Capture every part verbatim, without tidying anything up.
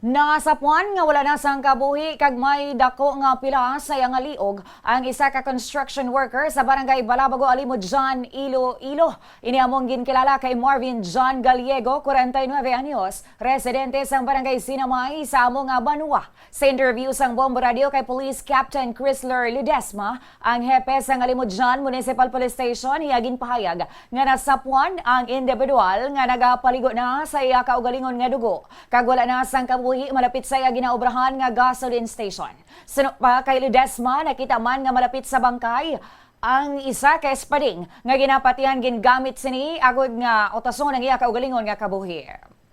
Nasapuan nga wala na sang kabuhi kag may dako nga pilas sa iya nga liog ang isa ka construction worker sa Barangay Balabago, Alimodian, Iloilo. Ini among ginkilala kay Marvin John Gallego, forty-nine anyos, residente sang Barangay Sinamay sa amo nga banwa. Sa interview sang Bombo Radio kay Police Captain Chrysler Ledesma, ang hepe sang Alimodian Municipal Police Station, iya ginpahayag nga nasapuan ang individual nga nagapaligo na sa iya kaugalingon nga dugo, kag wala na sang kabuhi malapit sa iya ginaobrahan nga gasoline station. Suno pa kay Ledesma, nakita man nga malapit sa bangkay ang isa ka espading nga ginapatihan gingamit sini agod nga utason ang iya kaugalingon nga kabuhi.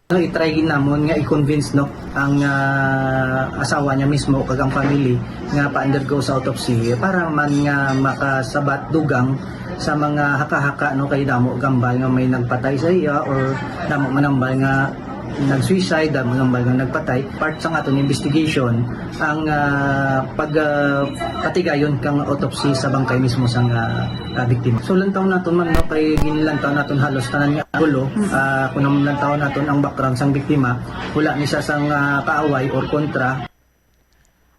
Ano, i-try namon nga i-convince, no, ang, ah, asawa niya mismo kag ang family nga pa-undergo sa autopsy para man nga makasabat dugang sa mga haka-haka, no, kay damo gambal nga may nagpatay sa iya or damo manambal nga nag-suicide, damo gambal nga nagpatay. Part sang aton investigation ang, ah, pag, ah, patigayon kang autopsy sa bangkay mismo sang, ah, ah, biktima. So, lantaw naton man, no, kay ginlantaw naton halos tanan nga angulo. Ah, kung lantaw naton ang background sang biktima, wala ni siya sang, ah, kaaway or kontra.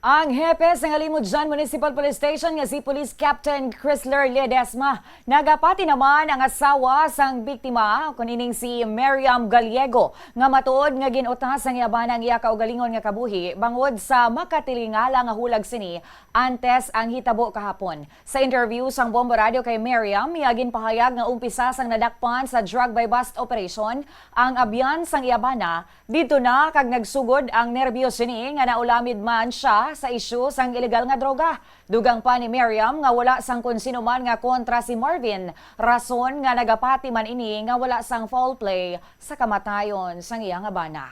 Ang hepe sang Alimodian Municipal Police Station nga si Police Captain Chrysler Ledesma, nagapati naman ang asawa sang biktima, kun ining si Miriam Gallego, nga matuod nga gin-utas sang iya bana ang iya kaugalingon nga kabuhi bangod sa makatilingala nga hulag sini antes ang hitabo kahapon. Sa interview sang Bombo Radio kay Miriam, iya ginpahayag nga umpisa sang nadakpan sa drug buy-bust operation ang abyan sang iya bana. Didto na kag nagsugod ang nerbiyos sini nga naulamid man sia sa isyu sang iligal nga droga. Dugang pa ni Miriam nga wala sang kon sino man nga kontra si Marvin, rason nga nagapati man ini nga wala sang foul play sa kamatayon sang iya nga bana.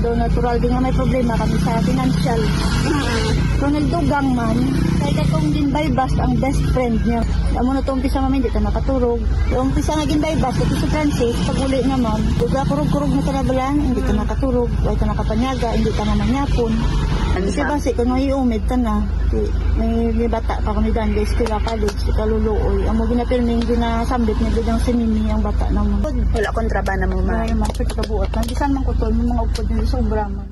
So, natural din nga may problema kami sa financial. So, nagdugang man, kay katong gin-buy-bust ang best friend niya. Amo na to, umpisa, ma'am, hindi ta nakaturog. Yung umpisa nga gin-buy-bust, ito si Francis, pag uli na, ma'am, duga, kurog-kurog na ta na bala, hindi ta nakaturog, wala ta nakapanyaga, hindi ta mamanyapon. Ano Kasi sa basi, kung may umid ta na, di, may, may bata pa kami daan, guys, kila college, si Kaluluoy. Amo ginapirming, ginasambit niya, bilang si Mimi, ang bata naman. Wala kontra ba na mo, ma'am? Wala, ma'am, sa kabuot. Bisan man ko to, yung mga upod niya, sobra man.